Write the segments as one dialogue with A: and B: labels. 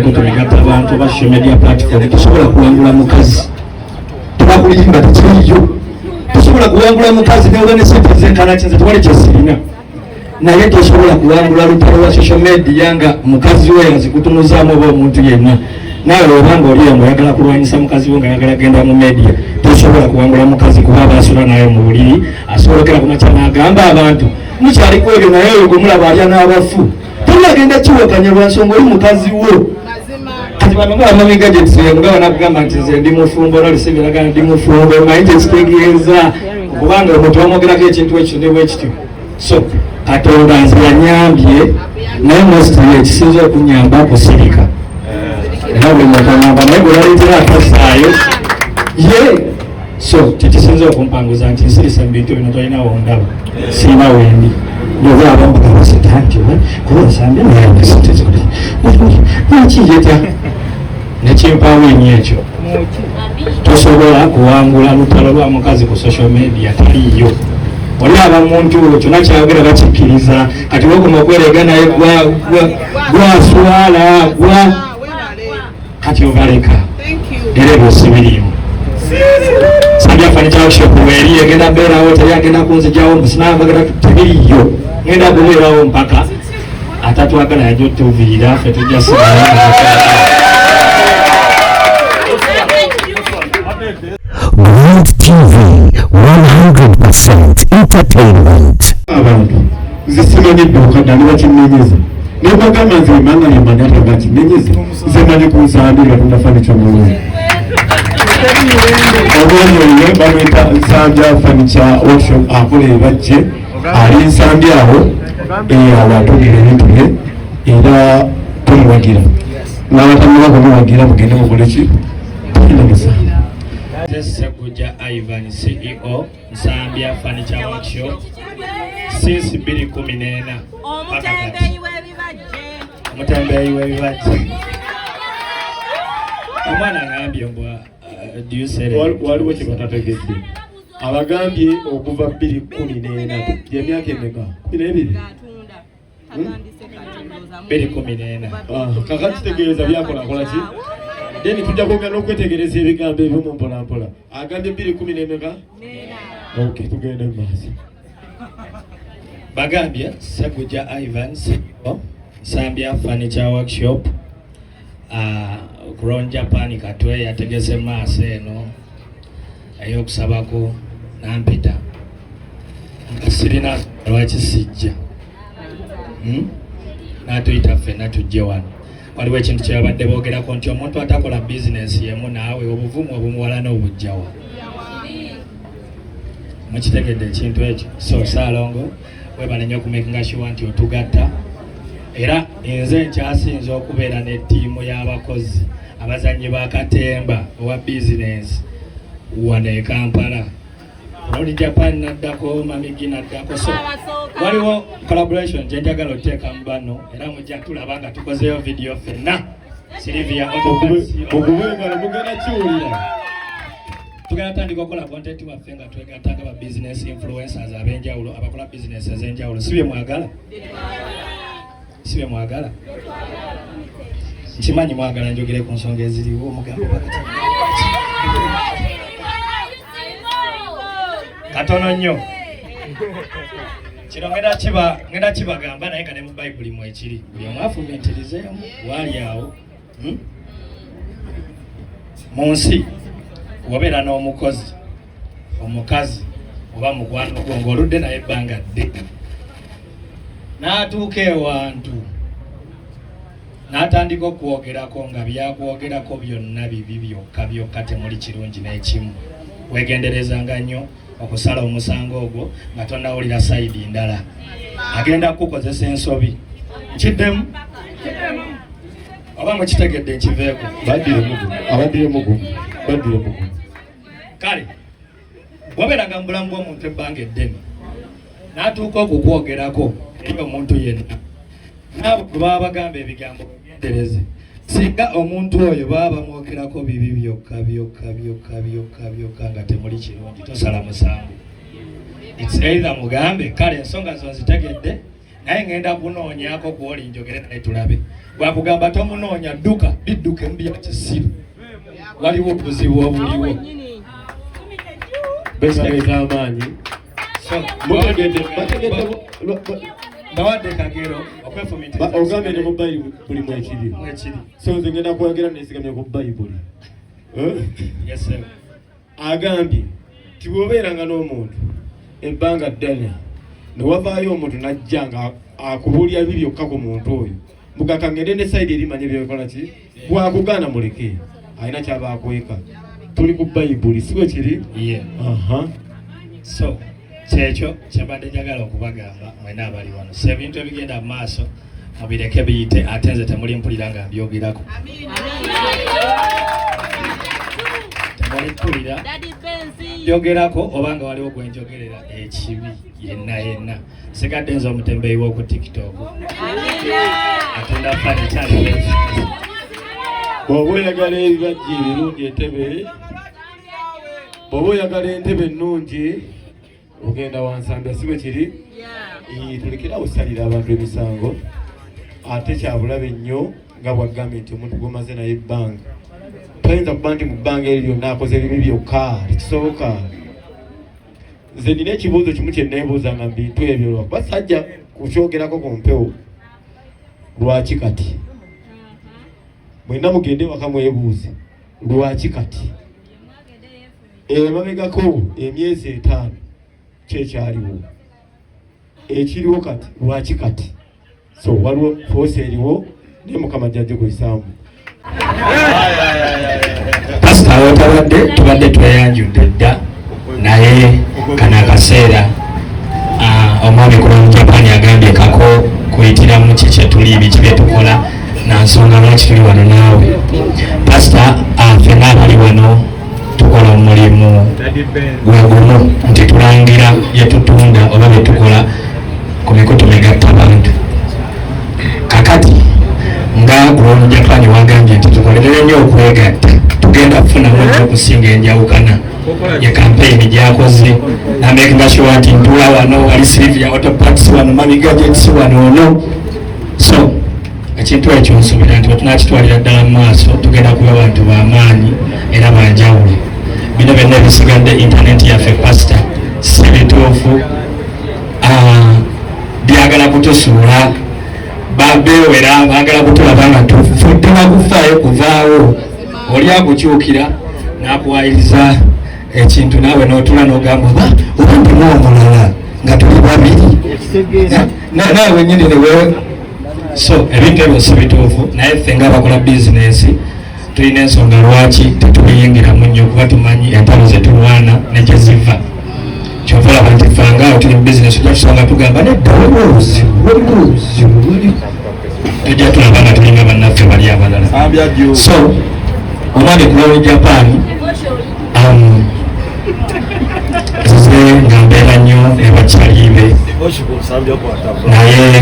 A: Mikutu migatta abantu oba social media platform, tosobola kuwangula mukazi. Tebakulimba, tekiriyo. Tosobola kuwangula mukazi neoba ne sente zenkana kinze, tewali kyesirina, naye tosobola kuwangula lutalo lwa social media nga mukazi we yazikutunuzaamu oba omuntu yenna. Naawe obanga oli nga oyagala kulwanyisa mukazi we nga ayagala genda mu media, tosobola kuwangula mukazi, kuba aba asula naye mu buliri, asobola okera ku makya n'agamba abantu mukyali ku ebyo, naye oyo gwe mulaba alya n'abafu. Tolagenda kiwakanya lwa nsonga oli mukazi wo. Kati bano nga bamami gadgets nga banakugamba nti nze ndi mufumbo, nalisibiraga ndi mufumbo, manyi kyekitegeeza, kubanga omuntu bamwogerako ekintu ekyo ne bwekityo. So Katonda nze yanyambye, naye mostly ekisinza okunyamba kusirika, era buli muntu anyamba, naye gwe baleetera atazaayo ye. So kyekisinza okumpanguza nti nsirisa mu bintu bino, tolina wondaba, sirina wendi. Ndoba abambagamba sente nti kuba nsambye naye sente zikiyeta nekimpaawo ennyo ekyo. Tosobola kuwangula lutalo lwa mukazi ku social media, taliiyo. Oli aba muntu kyonna kyayogera bakikkiriza. Kati wokoma okwerega naye gwaswala gwa kati obaleka, era ebyo sibiriimu. Nsambya Furniture Workshop weeri egenda beerawo, teri agenda kunzijawo musinabagera, tebiriyo. Ngenda kubeerawo mpaka atatwagala yajja otuviira, ffe tujja sigala.
B: Grand TV, 100% entertainment.
C: Abantu nze simanyi edduuka ddala bakinenyeza, naye bagamba nze emanga yemanya ate bakinenyeza. Nze manyi ku Nsambi Katonda furniture omulungi, omwami oyo bamwita Nsambya Furniture Workshop, akola ebibajje, ali Nsambi awo, awo atundira ebintu bye, era tumuwagira. N'abatannaba kumuwagira mugende mukole ki? Tugenda musango.
A: Nze Sseggujja Ivan, CEO Nsambya Furniture Workshop since 2014 paka kati.
D: Omutembeeyi w'ebibajje.
A: Omutembeeyi w'ebibajje. Omwana agambye mbwa do you sell it?
C: Waliwo kye batategedde. Abagambye okuva 2014, gyemyaka emeka? 12?
D: Ng'atunda tatandise kati, ndowooza mu-
A: 2014.
C: Ah, kakati kitegeeza byakola akola ki? Then tujja kwongera n'okwetegereza ebigambo ebimu mpola mpola. Agambye bbiri kumi n'emeka?
D: Nena.
C: Ok, tugende mu maaso.
A: Bagambye Sseggujja Ivan, CEO Nsambya Furniture Workshop. Crown Japan Katwe yategese maaso eno ey'okusabako nampita nga sirina lwaki sijja. N'atuyita ffenna tujje wano. Waliwo ekintu kye babadde boogerako nti omuntu atakola bizinesi yemu naawe, obuvumu obumuwala n'obujjawa. Mukitegedde ekintu ekyo? So Saalongo, webale nnyo okumakinga sure nti otugatta, era nze nkyasinza okubeera ne ttiimu y'abakozi abazannyi ba katemba owa bizinesi wano e Kampala. Oli Japan naddako, Mamigi naddako, so waliwo collaboration gye njagala oteeka mu bano, era mujja tulaba nga tukozeyo video ffenna. Silivia.
C: Mukube engalo, mugenda kiwulira.
A: Tugenda tandika okukola content waffe nga twegatta nga ba business influencers ab'enjawulo abakola business ez'enjawulo. Si bye mwagala? Si bye mwagala? Nkimanyi mwagala njogere ku nsonga eziriwo. Omugambo bakati katono nnyo. Kino ngenda kibagamba, naye nga ne mu Bayibuli mwekiri. Buli omu afumiitirizeemu waali awo. Mu nsi wobeera n'omukozi omukazi oba mukwano gwo ng'oludde naye ebbanga dde, n'atuuka ewantu n'atandika okwogerako nga byakwogerako byonna bibi byokka byokka, temuli kirungi n'ekimu, weegenderezanga nnyo okusala omusango ogwo nga tonnawulira side ndala. Agenda kukukozesa ensobi. Nkiddemu oba mukitegedde nkiveeko?
C: Baddire mugumu, abaddire mugumu, baddire mugumu.
A: Kale wabeeranga mu bulamu bw'omuntu ebbanga eddene, n'atuuka okukwogerako eri omuntu yenna, naabo bwe baba bagamba ebigambo wegendereze. Singa omuntu oyo baba bamwogerako bibi byokka byokka byokka byokka byokka nga temuli kirungi, tosala musango. It's either mugambe, kale ensonga zo nzitegedde, naye ngenda kunoonyaako kwoli njogere naye tulabe. Bwakugamba tomunoonya, dduka, bidduke mu bya kisiru, waliwo obuzibu obuliwo.
C: Besabeeza amaanyi.
A: So,
C: Bategedde.
A: Mbawadde kagero okwefumitiriza.
C: Ogambye ne mu Bayibuli mwekiri.
A: Mwekiri.
C: So nze ngenda kwogera nesigamye ku Bayibuli. Eh?
A: Yes, sir.
C: Agambye ti bw'obeeranga n'omuntu ebbanga ddene ne wavaayo omuntu n'ajja nga akubuulira bibi byokka ku muntu oyo, mugaka ngende ne side erimanye byekola ki, bwakugaana muleke, alina kyaba akweka. Tuli ku Bayibuli, si bwe kiri?
A: Yeah.
C: Aha.
A: So kyekyo kyembadde njagala okubagamba mwena abali wano. So ebintu ebigenda mu maaso mubireke biyite, ate nze temuli mpulira nga mbyogerako, temuli mpulira
D: Daddy Benzi.
A: byogerako oba nga waliwo gwe njogerera ekibi yenna yenna. Sigadde nze omutembeeyi w'oku TikTok atunda furniture.
C: Bw'oba oyagala ebibajja ebirungi, entebe, bw'oba oyagala entebe ennungi, ogenda wansambya, si bwe kiri?
D: Yeah.
C: Tulekerawo osalira abantu emisango, ate kyabulabe nnyo nga bwagambye nti omuntu gw'omaze naye ebbanga toyinza kuba nti mu bbanga eryo lyonna akoze ebibi byokka, tekisoboka. Nze nina ekibuuzo kimu kye neebuuzanga mu bintu ebyo, lwakuba sajja kukyogerako ku mpewo: lwaki kati? Mwenna mugende waka mwebuuze lwaki kati. Emabegako emyezi 5 kyekyaliwo, ekiriwo kati lwaki kati? So waliwo force eriwo, naye Mukama jjajje kuyisaamu.
A: Pasita, awo tubadde tweyanjudde dda, naye kano akaseera omwami kuba mu Japan agambye kako kuyitiramu ki kyetuli, biki byetukola, na nsonga lwaki tuli wano naawe pasita. Ffenna abali wano tukola omulimu gwe gumu, nti tulangira byetutunda oba byetukola ku mikutu migatta bantu. Kakati nga Grown Japan wagambye nti tukolerere nnyo okwegatta, tugenda kufunamu nnyo okusinga enjawukana. Ye campaign gyakoze namakinga sure nti ntula wano, wali Sylvia Auto Parts wano, Mami Gadgets wano ono. So ekintu ekyo nsuubira nti bwetunakitwalira ddala mu maaso, tugenda kuba bantu b'amaanyi era banjawulo. Bino byonna ebisigadde, internet yaffe pasita, si bituufu. Byagala kutusuula, bewera baagala kutulaba nga tufudde bakufaayo kuvaawo. Oli akukyukira n'akuwayiriza ekintu, naawe n'otula n'ogamba oba oba ndimu omulala nga tuli babiri. Naawe wenyini newe. So ebintu ebyo si bituufu, naye ffe nga abakola bizinesi tulina ensonga lwaki tetubiyingiramu nnyo, kuba tumanyi entalo zetulwana ne gye ziva. Kyova olaba nti fanga awo tuli mu bizinesi, ojja tusanga tugamba nedda, waliwo obuzibu, waliwo obuzibu, waliwo, tujja tulaba nga tulinga bannaffe bali abalala. So omwami Glory Japan, nze nga mbeera nnyo ebakyalibe, naye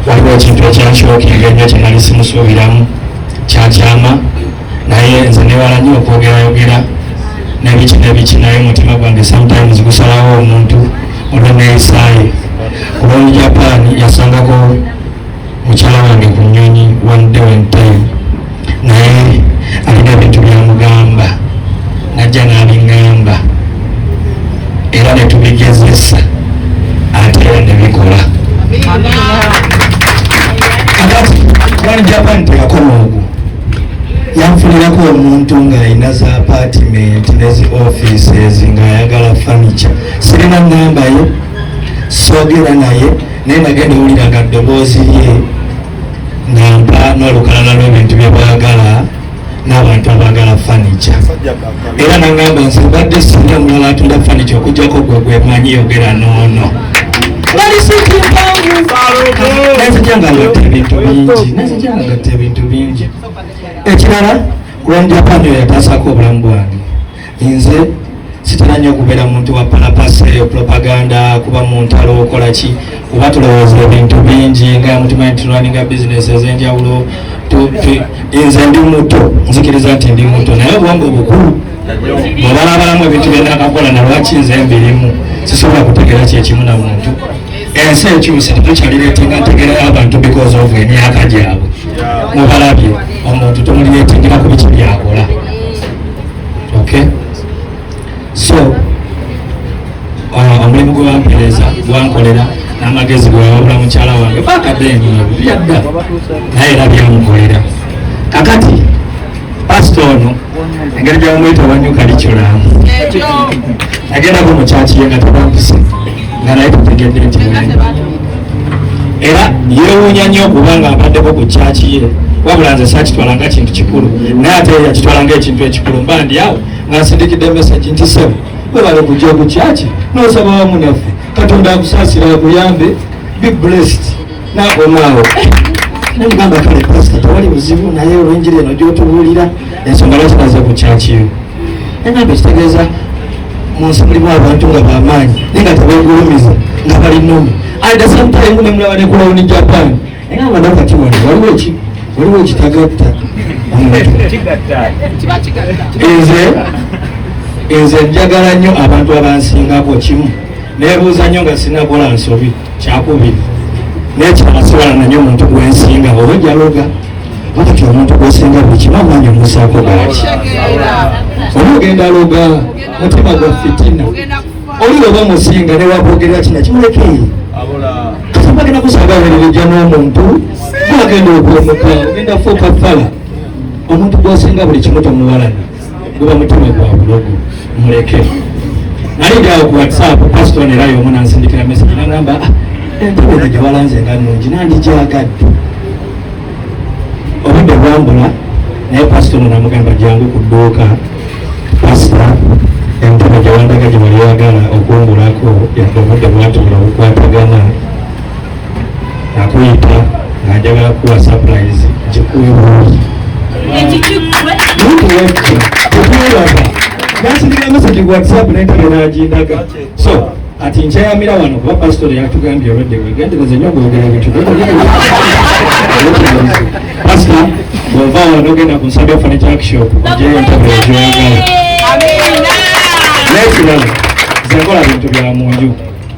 A: waliwo ekintu ekyanshockinga ennyo kyenali simusuubiramu, kyakyama. Naye nze newala nnyo okwogerayogera nebiki nebiki, naye omutima gwange sometimes gusalawo omuntu olweneeyisaaye. Kuba Japan yasangako mukyala wange ku nnyonyi one day, one time, naye alina ebintu byamugamba, najja n'abiŋŋamba era ne tubigezesa, ate era ne bikola. Kakati wali Japan teyakoma ogwo, yanfunirako omuntu ng'alina za apartment ne zi offices ng'ayagala furniture. Sirina namba ye, soogera naye, naye nagenda owulira nga ddoboozi lye nampa n'olukalala lw'ebintu bye baagala n'abantu abaagala furniture, era nangamba nze mbadde sirina mulala atunda furniture okuggyako gwe gwe manyi, yogera noono. Balisiti mpanvu, nenzija nga ngatta ebintu bingi, nenzija nga ngatta ebintu bingi. Ekirala, Grand Japan oyo yataasako obulamu bwange. Nze sitera nnyo okubeera muntu wa palapase, propaganda, kuba mu ntalo, okola ki, kuba tulowooza ebintu bingi nga mutumanyi tulwaninga bizinesi ez'enjawulo. Nze ndi muto, nzikiriza nti ndi muto, naye obwongo bukulu bwebalabalamu ebintu byenakakola. Nalwaki nze mbirimu sisobola kutegeera kyekimu na muntu. Ensi ekyuse, tetukyalireetinga ntegeera y'abantu because of emyaka gyabwe. Mubalabye, omuntu tumuliyetingira ku biki byakola. Okay, so omulimu gwe wampereza gwankolera n'amagezi gwe wabula mukyala wange bakadde byadda, naye era byamukolera. Kakati pasita ono, engeri gyamwita wanyuka likyolamu, nagendako mu kyaki ye nga tebampise, nga naye tutegedde nti mwenda, era yeewuunya nnyo okubanga abaddeko ku kyaki ye. Wabula nze saakitwala nga kintu kikulu, naye ate ye yakitwala nga ekintu ekikulu. Mba ndi awo nga nsindikidde message nti, "Ssebo, webale kujja ku kyaki n'osaba wamu naffe. Katonda akusaasira, akuyambe, be blessed." Nakomaawo nemugamba, "Kale pasita, tewali buzibu, naye olw'enjiri eno gyotubuulira, ensonga lwaki naze ku kyaki yo?" Negamba, "Ekitegeeza mu nsi mulimu abantu nga bamaanyi naye nga tebegulumiza, nga bali nomi. At the same time nemulaba ne Crown Japan." Negamba, "Nakati wano waliwo eki, waliwo ekitagatta omuntu." Nze njagala nnyo abantu abansingako kimu, nebuuza nnyo nga sinakola nsobi. Kyakubiri, nekirala, sibalana nnyo omuntu gwensinga oba jaloga. Wakati omuntu gwosinga buli kimu, amaanyi omusaako gaki? Oli ogenda loga, mutima gwa fitina. Oli oba musinga newakwogerera kina, kimuleke. Kati bagenda kusanga werereja n'omuntu gwagenda okwomuka, ogenda fuuka fala. Omuntu gwosinga buli kimu tomuwalana, guba mutima gwa bulogo, muleke. Nali ndi awo ku WhatsApp, pastor era y'omu nansindikira message nagamba, "Ah, entebe eno gye walanze nga nnungi, nandijyagadde." Obudde bwambula, naye pastor ono namugamba, "Jangu ku dduuka pasita, entebe gye wandaga gye wali oyagala okungulako, yadde obudde bwatubula obukwatagana, nakuyita nga njagala kuwa surprise, gikuwe buuyi." Tetwebaza. Nansindikira message ku WhatsApp n'entebe n'agindaga. So ati nkyayamira wano kuba pasitori yatugambye olwedde wegendereze nnyo ng'oyogera ebintu. Pasita, bw'ova wano ogenda ku Nsambya Furniture Workshop, ogyeyo entebe egyoyagala. N'ekirala, nze nkola bintu bya mu nju.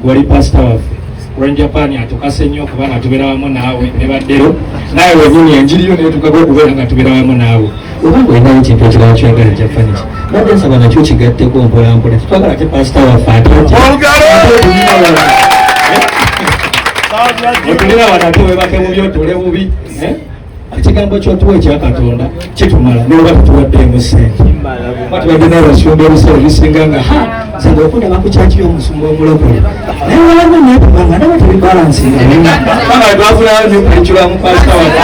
A: Wali pasita waffe Ron Japan atukase nnyo kubanga tubeera wamu naawe ne baddero, naawe wenyini enjiri yo netukako okubeera nga tubeera wamu naawe. Oba ng'olinayo ekintu ekirala kyoyagala ekya furniture, badde nsaba nakyo kigatteko mpola mpola. Tetwagala ate pasita waffe ate otulira wano, ate webake bubi, otule bubi, eh? Ekigambo kyotuwa ekya Katonda kitumala, noba tutuwaddeemu sente. Kuba tubadde n'abasumba ebiseera ebisinga nga ha nze ngaokundaba ku kyaki y'omusumba omulokole, naye walamu nepimanga ndaba tebibalansinga, banga twafunayo ne curriculum pasita waffe.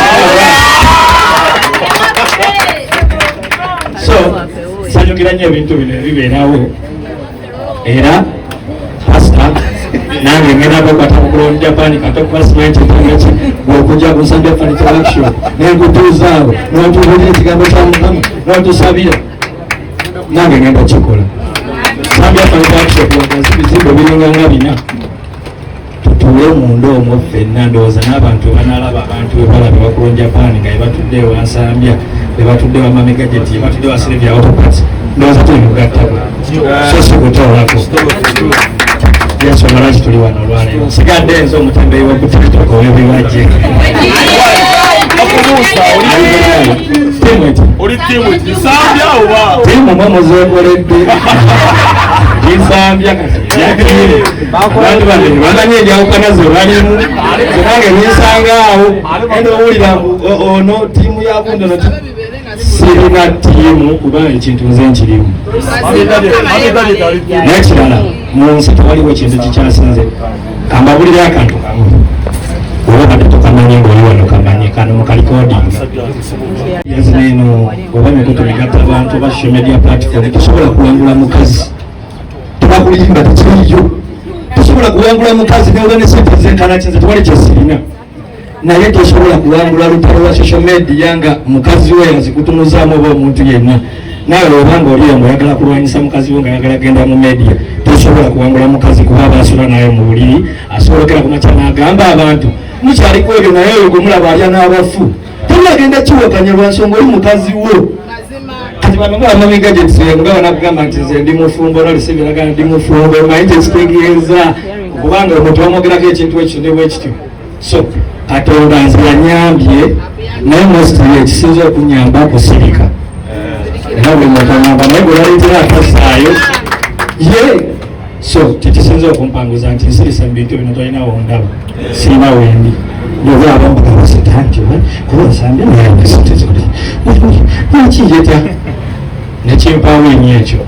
A: So sanyukira nnyo ebintu bino ebibeerawo. Era pasita, nange ngenda bakwata ku Crown Japan kato, kuba simanyi kyetangaki bwokujja ku Nsambya Furniture Workshop nenkutuuzaawo n'otubuulira ekigambo kya Mukama n'otusabira, nange ngenda kikola. Nsambya Furniture Workshop wagazi bizimbe biringa nga bina, tutuule munda omwo ffenna. Ndowooza n'abantu banalaba, abantu bwe balaba ewa Crown Japan nga bebatudde ewa Nsambya, bebatudde wa Mami Gadget, bebatudde wa Silvia Autoparts, ndowooza tuli mugattako so si kutoolako. Yensonga lwaki tuli wano olwaleero. Nsigadde nze omutembeyi wa ku TikTok ow'ebibajje. Tiimu eti?
E: Oli tiimu Nsambya oba?
A: Tiimu mwe muzeekoledde. Nsambya kati ebyatiimu abantu bange bamanyi enjawukana ze balimu, ze nange ninsanga awo enda owulira mbu ono tiimu ya gundi, ono sirina tiimu kuba ekintu nze nkirimu. N'ekirala, mu nsi tewaliwo ekintu kikyasinze. Kambabulire akantu kamu, oba badde tokamanyi ng'oli wano, kamanye kano mukalikodinga yazina eno oba mikutu migatta abantu oba social media platform. Tosobola kuwangula mukazi, tebakulimba, tekiriyo. Tosobola kuwangula mukazi neoba ne sente zenkana ki. Nze tewali kyesirina, naye tosobola kuwangula lutalo lwa social media nga mukazi we yazikutunuzaamu oba omuntu yenna. Naawe obanga oli nga oyagala kulwanyisa mukazi we nga ayagala genda mu media, tosobola kuwangula mukazi kuba aba asula naye mu buliri. Asobolokera ku makya n'agamba abantu mukyaliko ebyo, naye oyo gwe mulaba alya n'abafu, teri agenda kiwakanya lwa nsonga oli mukazi wo. Kati bano nga bamami gadgets, nga banakugamba nti nze ndi mufumbo, nalisibiraga ndi mufumbo, manyi kyekitegeeza kubanga omuntu bamwogerako ekintu ekyo ne bwe kityo. So Katonda nze yanyambye. Naye mostly ekisinza okunyamba kusirika, era buli muntu aŋamba, naye gwe baleetera akasaayo ye. So kyekisinza okumpanguza nti nsirise mu bintu bino, tolina wondaba, sirina wendi. Ndoba abambuga basita nti kuba nsambye, naye sente zikole lwaki yeta nekimpaawo ennyo ekyo.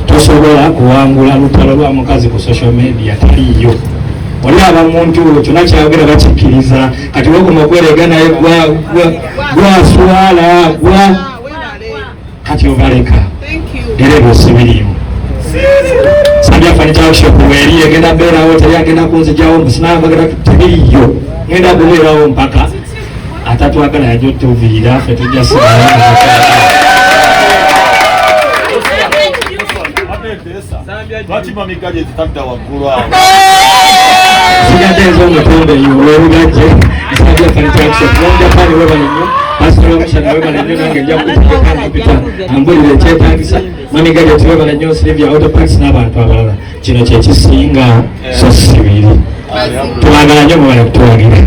A: Tosobola kuwangula lutalo lwa mukazi ku social media, taliiyo. Oli aba muntu kyonna kyayogera bakikkiriza. Kati wokoma okwerega naye gwaswala gwa kati obaleka, era ebyo sibiriimu. Sambya Furniture Workshop weeri, egenda beerawo, teri agenda kunzijawo musinabagera, tebiriyo. Ngenda kubeerawo mpaka atatwagala yajja otuviira, ffe tujja sigala.
E: Lwaki Mami Gadget tadda waggulu awo?
A: Sigadde ez'omutonde eyo olw'ebigajje. Nsambya Furniture Workshop Japan, webale nnyo. Pastor Omushana, webale nnyo. Nange nja kutegeka mpita ambulire ekyetaagisa. Mami Gadget, webale nnyo. Silivia Auto Parts n'abantu abalala, kino kyekisinga, so si biri. Twagala nnyo, mubale kutuwagira.